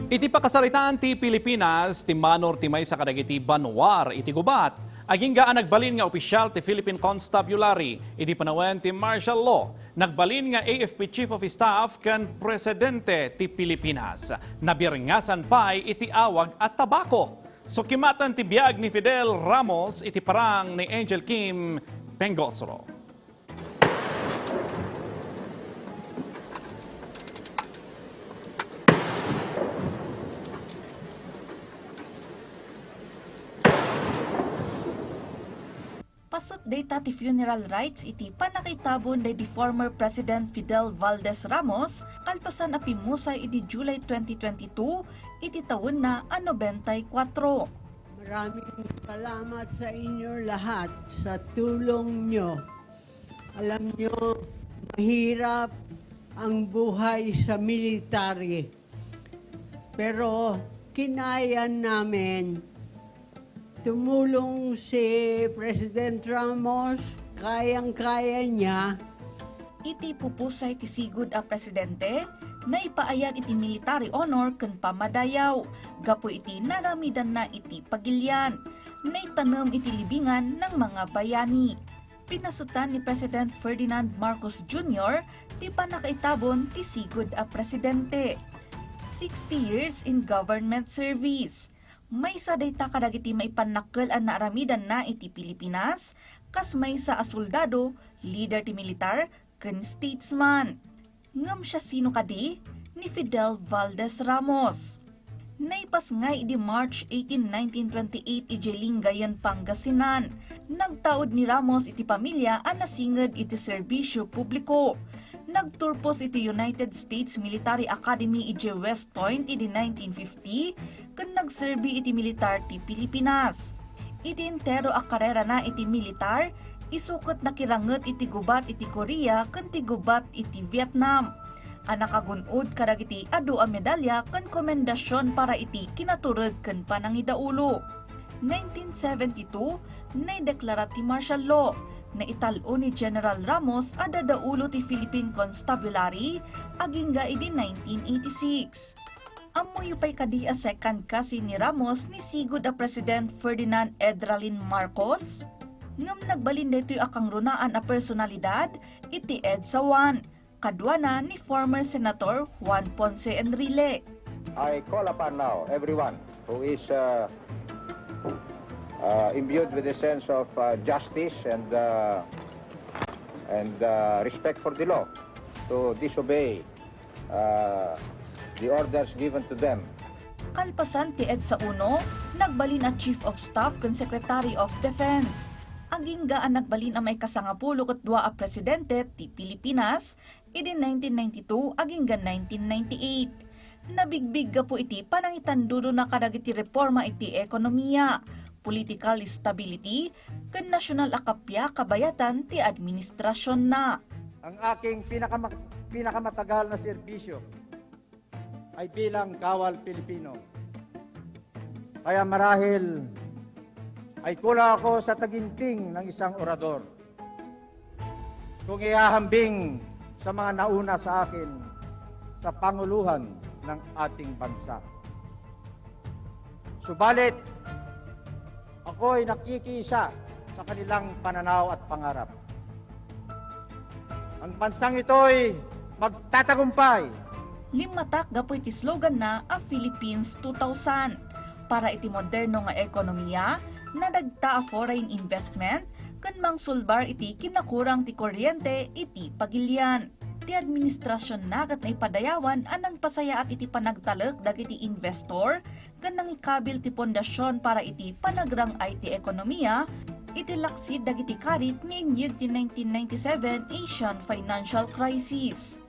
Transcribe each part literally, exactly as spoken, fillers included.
Iti pakasaritaan ti Pilipinas, ti manor ti maysa kadagiti banua iti gubat. Agingga a nagbalin nga opisyal ti Philippine Constabulary idi panawen ti martial law. Nagbalin nga A F P Chief of Staff ken Presidente ti Pilipinas. Nabirngasan pay iti awag a tabako. Sukimaten ti biag ni Fidel Ramos iti parang ni Angel Kim Pengosro. Paset dayta ti funeral rites iti pannakaitabon daydi former President Fidel Valdez Ramos kalpasan a pimmusay idi July twenty twenty-two iti tawenna a nobenta y kuatro. Maraming salamat sa inyo lahat sa tulong nyo. Alam nyo, mahirap ang buhay sa military. Pero kinaya namin. Tumulong si President Ramos, kayang-kaya niya. Iti pupusay ti sigud a presidente, naipaayan iti military honor ken pammadayaw gapu iti naramidanna iti pagilian. Naitanem iti libingan ng mga bayani. Pinasetan ni President Ferdinand Marcos Junior ti pannakaitabon ti sigud a presidente. Sixty years in government service. Maysa dayta kadagiti maipannakkel a naaramidanna iti Pilipinas, kas maysa a soldado, lider ti militar, ken statesman. Ngem siasino kadi? Ni Fidel Valdez Ramos. Naipasngay idi March eighteen, nineteen twenty-eight idiay Lingayen, Pangasinan. Nagtaud ni Ramos iti pamilia a nasinged iti serbisyo publiko. Nagturpos iti United States Military Academy idiay West Point idi nineteen fifty ken nagserbi iti militar ti Pilipinas. Iti entero a karerana iti militar, isu ket nakiranget iti gubat iti Korea ken ti gubat iti Vietnam, a nakagun-od kadagiti adu a medalya ken komendasion para iti kinatureg ken panangidaulo. Nineteen seventy-two, naideklara ti martial law. Naital-o ni General Ramos a dadaulo ti Philippine Constabulary agingga idi nineteen eighty-six. Ammoyo pay kadi a second cousin ni Ramos ni sigud a President Ferdinand Edralin Marcos? Ngem nagbalin daytoy a kangrunaan a personalidad iti EDSA one, kaduana ni former Senator Juan Ponce Enrile. I call upon now everyone who is, uh, uh, imbued with a sense of, uh, justice and, uh, and, uh, respect for the law to disobey uh, the orders given to them. Kalpasan ti EDSA uno, nagbalin a Chief of Staff ken Secretary of Defense. Agingga a nagbalin a maikasangapulo ket dua a presidente ti Pilipinas idi nineteen ninety-two agingga nineteen ninety-eight. Nabigbig gapu iti panangitandudona kadagiti reforma iti ekonomiya, political stability, ken nasyonal a kappia kabayatan ti administrasyonna. Ang aking pinakama-, pinakamatagal na serbisyo ay bilang kawal Pilipino. Kaya marahil ay kulang ako sa taginting ng isang orador kung ihahambing sa mga nauna sa akin sa panguluhan ng ating bansa. Subalit, ako'y nakikiisa sa kanilang pananaw at pangarap. Ang bansang ito'y magtatagumpay. Limmatak gapu iti sloganna a Philippines two thousand. Para iti moderno nga ekonomiya, nadagta a foreign investment, ken mangsulbar iti kinakurang ti kuryente iti pagilian. Ti administrasyonna ket naipadayawan a nangpasayaat iti panagtalek dagiti investor ken nangikabil ti pundasyon para iti panagrang-ay ti ekonomiya iti laksid dagiti karit nga inyeg ti nineteen ninety-seven Asian financial crisis.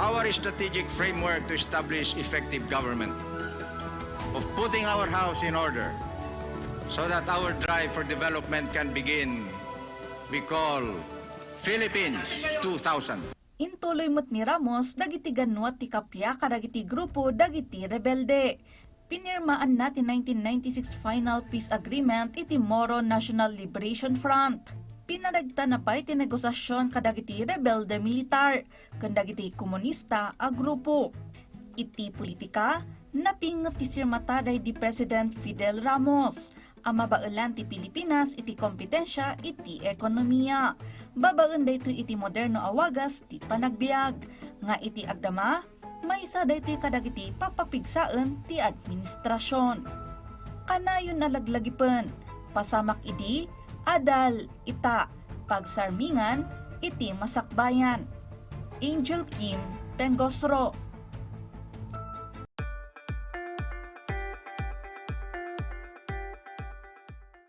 Our strategic framework to establish effective government, of putting our house in order so that our drive for development can begin, we call Philippines two thousand. Intuloy met ni Ramos dagiti gannuat ti kappia kadagiti grupo dagiti rebelde. Pinirmaanna ti nineteen ninety-six Final Peace Agreement iti Moro National Liberation Front. Pinadagtana pay ti negosiasyon kadagiti rebelde militar ken dagiti komunista a grupo. Iti politika, Napinget ti sirmata daydi President Fidel Ramos a mabaelan ti Pilipinas iti kompetensia iti ekonomiya. Babaen daytoy iti moderno a wagas ti panagbiag, nga iti agdama, maysa daytoy kadagiti pappapigsaen ti administrasion. Kanayon a laglagipen, pasamak idi, adal, ita, pagsarmingan iti masakbayan. Angel Kim Pengosro,